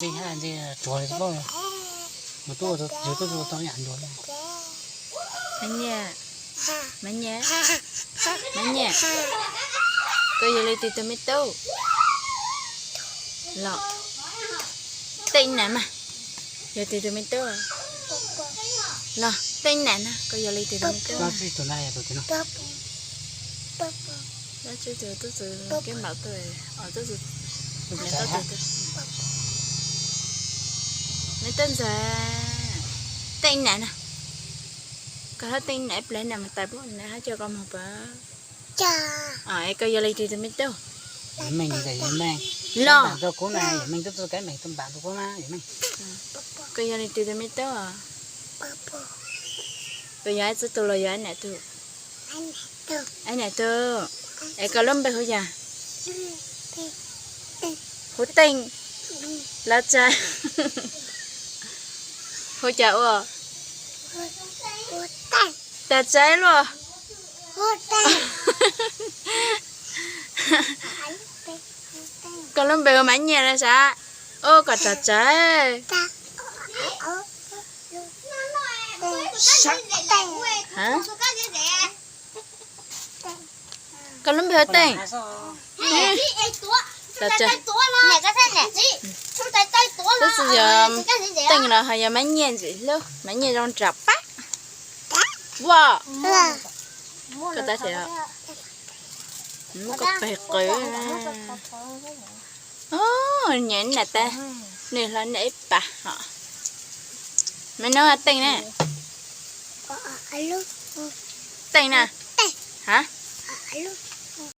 Tsuag li tub, yus tub tau yam ntuas. Maiv Nyiaj, Maiv Nyiaj, Maiv Nyiaj, koj yog leej twg tus me tub? Los, teeb nam mas, yog leej twg tus me tub? Los, teeb nam na, koj yog leej twg tus me tub? Tub txib tus tub txib keb npaum tuaj, tub txib, me tub ntxawg, teeb nam na, koj hab teeb nam ib plag nam mas tais pub nam hab coj koj moog pab. Es koj yog leej twg tus me tub? Los, koj yog leej twg tus me tub? Koj yog ib tug tub los yog ib nam tug? Ib nam tug. Es koj lub npe hu yog? Hu Teej. Los tsa, hu cas ua? Tas tsaib luaj. Koj lub npe hu Maiv Nyiaj los sav? Ub, koj tas tsaib. Koj lub npe hu Teej. Tub txib yog Teej los ho yog Maiv Nyiaj ntxim hlub, Maiv Nyiaj zoo nraug pab. Ua, koj tas tsaib, muab koj peg qw. Nyiam nam tas, nwg hlo nam ib pas hos. Me nub, Teej na. Teej na. Hab,